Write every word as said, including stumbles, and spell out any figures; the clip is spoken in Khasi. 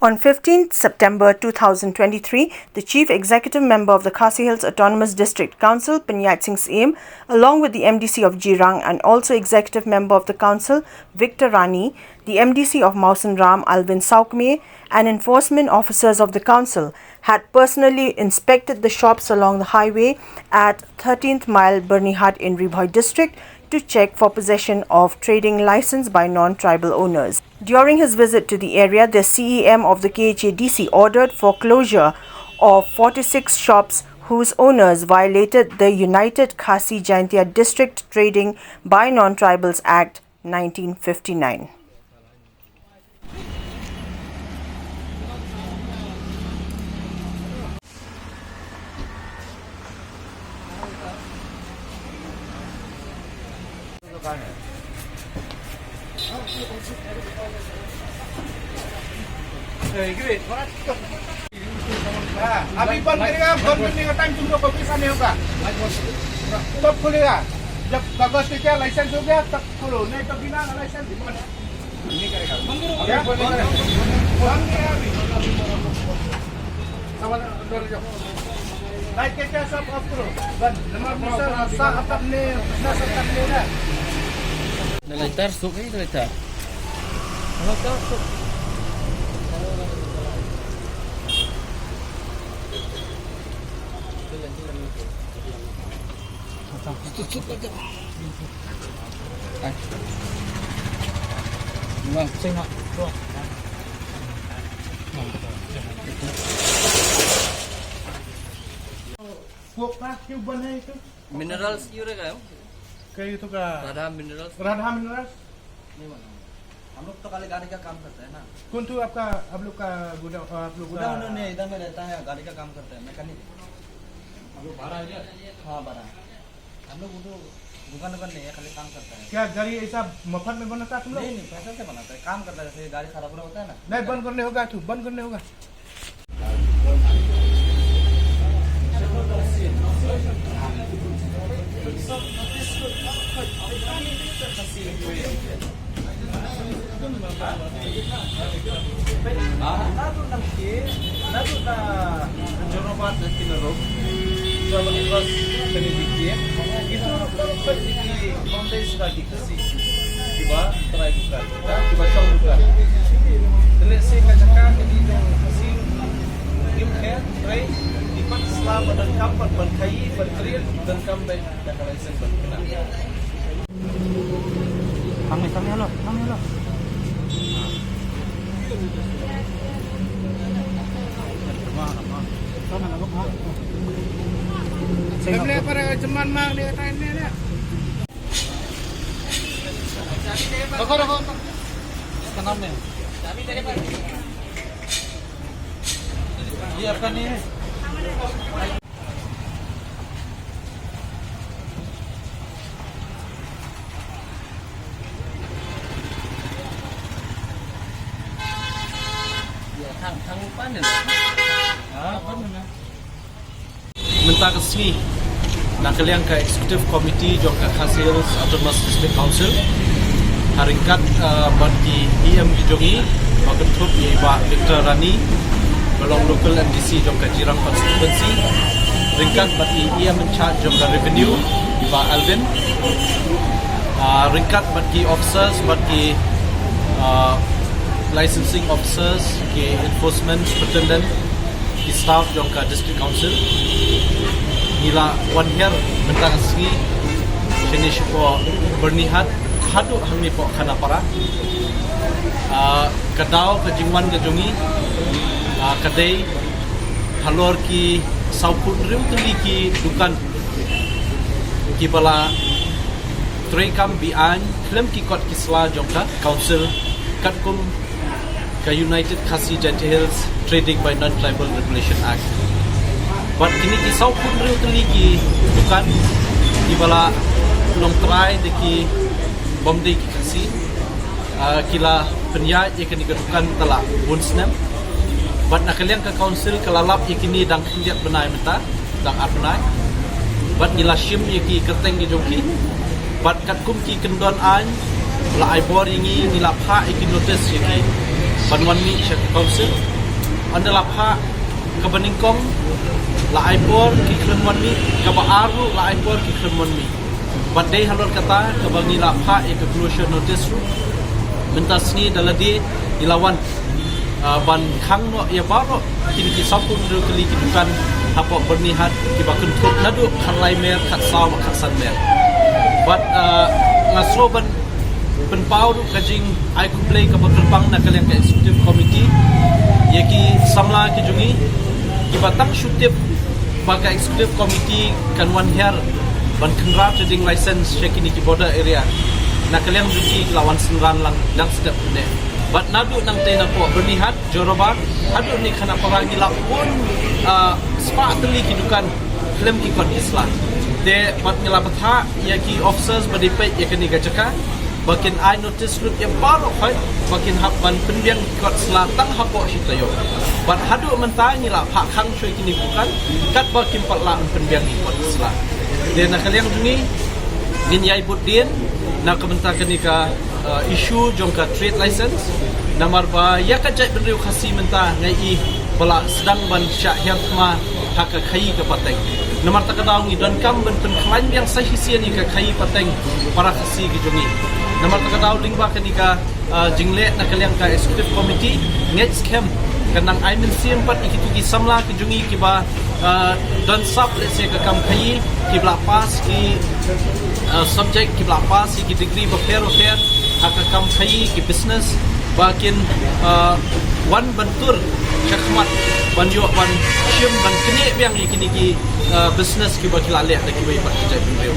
On fifteenth September two thousand twenty-three, the Chief Executive Member of the Khasi Hills Autonomous District Council, Panchayat Singh Syiem, along with the M D C of Jirang and also Executive Member of the Council, Victor Rani, the M D C of Mawsynram, Alvin Sawkmie, and enforcement officers of the council had personally inspected the shops along the highway at thirteenth Mile, Byrnihat in Ri Bhoi District to check for possession of trading license by non-tribal owners. During his visit to the area, the C E M of the K H A D C ordered for closure of forty-six shops whose owners violated the United Khasi Jaintia District Trading by Non-Tribals Act nineteen fifty-nine. अभी बंद करेगा, बंद करने का टाइम तुम लोग को पैसा नहीं होगा। तब खुलेगा, जब कागज पे क्या लाइसेंस हो गया तब खोलो, नहीं तो बिना लाइसेंस बंद नहीं करेगा। बंद नहीं है अभी। लाइट के क्या सब ऑफ करो, बंद। नंबर दूसरा, दूसरा अपन ने, दूसरा सब कर लेगा। Nalaitar suk eh, nalaitar. वो का क्यों बना है तो? मिनरल्स क्यों रहेगा? कई तो का राधा मिनरल्स। राधा मिनरल्स? नहीं बना। हम लोग तो खाली गाड़ी का काम करते हैं ना। कौन तो आपका, आप लोग का गोडाउन, आप लोग का गोडाउन नहीं, इधर में रहता है, गाड़ी का काम करता है, मैकेनिक। आप लोग भाड़ा है क्या? हाँ, भाड़ा। हम लोग वो तो दुकान वुकान नहीं है, खाली काम करता है। क्या गाड़ी ऐसा मफत में बनाता है तुम लोग? नहीं, नहीं, पैसा से बनाता है, काम करता है, जैसे गाड़ी खराब होता है ना। नहीं, बंद करने होगा तू, बंद करने होगा। Kiba trai buka, kiba shong buka. Te lehse ka jaka kane jong ka sing, ngim khet, trai, ki pat sla ba donkam pat ban khaii, ban kren, donkam beit da ka license ban kynnoh. Tang ni, tang ni, halo, tang ni, halo. Tang ni, halo, ha. Tang ni, halo, ha. Tang ni, halo, ha. रखो, रखो। इसका नाम नहीं। ये आपका नहीं है। Ye, thang, thang pan ne. Ha, pan ne. Mynta ka sngi, na ka liang ka Executive Committee jong ka Khasi Hills Autonomous District Council, ha ryngkat, ah, bad ki E M ki jong ngi, ba kynthup ïa i Bah Victor Rani, ba long Local M D C jong ka Jirang Constituency, ryngkat bad i E M in charge jong ka Revenue, i Bah Alvin, ah, ryngkat bad ki officers, bad ki, ah, licensing officers, ki enforcement superintendent, ki staff jong ka District Council. Ngi la wan hiar mynta ka sngi shane shapoh Byrnihat haduh hangne hapoh Khanapara. Ah, ka daw ka jingwan ka jong ngi, ah, ka dei halor ki saw phew hynriew tylli ki dukan kiba la trei kam be-aiñ khlem ki kot ki sla jong ka Council katkum ka United Khasi Jaintia Hills Trading by Non-Tribal Regulation Act. Bad kine ki saw phew hynriew tylli ki dukan kiba la long trai da ki bym dei ki Khasi, ah, ki la pynïaid ïa kane ka dukan te la bun snem. Bad na ka liang ka Council ka la lap ïa kine dang khyndiat bnai mynta, dang ar bnai. Bad ngi la shim ïa ki kyrteng ki jong ki. Bad katkum ki kyndon aiñ la ai bor ïa ngi, ngi la phah ïa ki notice ïa ki ban wan mih sha ka Council. Ynda la phah kaba nyngkong la ai por ki khlem wan mih, kaba ar ruh la ai por ki khlem wan mih. Bad dei halor kata kaba ngi la phah ïa ka closure notice ruh. Mynta sngi da lade ngi la wan, ah, ban khang noh ïa baroh kine ki sawphew tylli ki dukan hapoh Byrnihat kiba kynthup naduh khatlai mer, khatsaw, khatsan mer. Bad, ah, nga sngew ban pynpaw ruh ka jingai khublei kaba kyrpang na ka liang ka executive committee ïa ki samla ki jong ngi kiba tang shu tip ba ka executive committee kan wan hiar ban khynra trading license sha kine ki border area. Na ka liang jong ki la wan synran lang dang step ne. Bad naduh nangtei napoh Byrnihat, Jorabat haduh ne Khanapara ngi la pun, ah, spah tylli ki dukan khlem ki kot ki sla. Te bad ngi la bthah ïa ki officers ba dei peit ïa kane ka jaka ba kin ai notice lut ïa baroh khoit ba kin hap ban pynbiang ki kot sla tang hapoh shi taïew. Bad haduh mynta ngi la phah khang shuwa ïa kine ki dukan katba kim pat lah ban pynbiang ki kot sla. Te na ka liang jong ngi ngin ïai bud dien na ka bynta kane ka, uh, issue jong ka trade license. Namar ba ïa ka jaitbynriew Khasi mynta nga i ba la sdang ban shah hiar thma ha ka khaïi ka pateng. Namar kata ka daw ngi donkam ban pynkhlaiñ biang sa shisien ïa ka khaïi pateng para Khasi ki jong ngi. Namar kata ka daw lyngba kane ka, ah, jingleh na ka liang ka executive committee, ngeit skhem kan nang ai mynsiem pat ïa kito ki samla ki jong ngi kiba, ah, don sap lehse ka kam khaïi, kiba la pass ki, ah, subject, kiba la pass ïa ki degree bapher bapher ha ka kam khaïi, ki business, ba kin, ah, wan ban tur shakhmat ban ïoh ban shim ban knieh biang ïa kine ki, ah, business kiba ki la leh da kiwei pat ki jaitbynriew.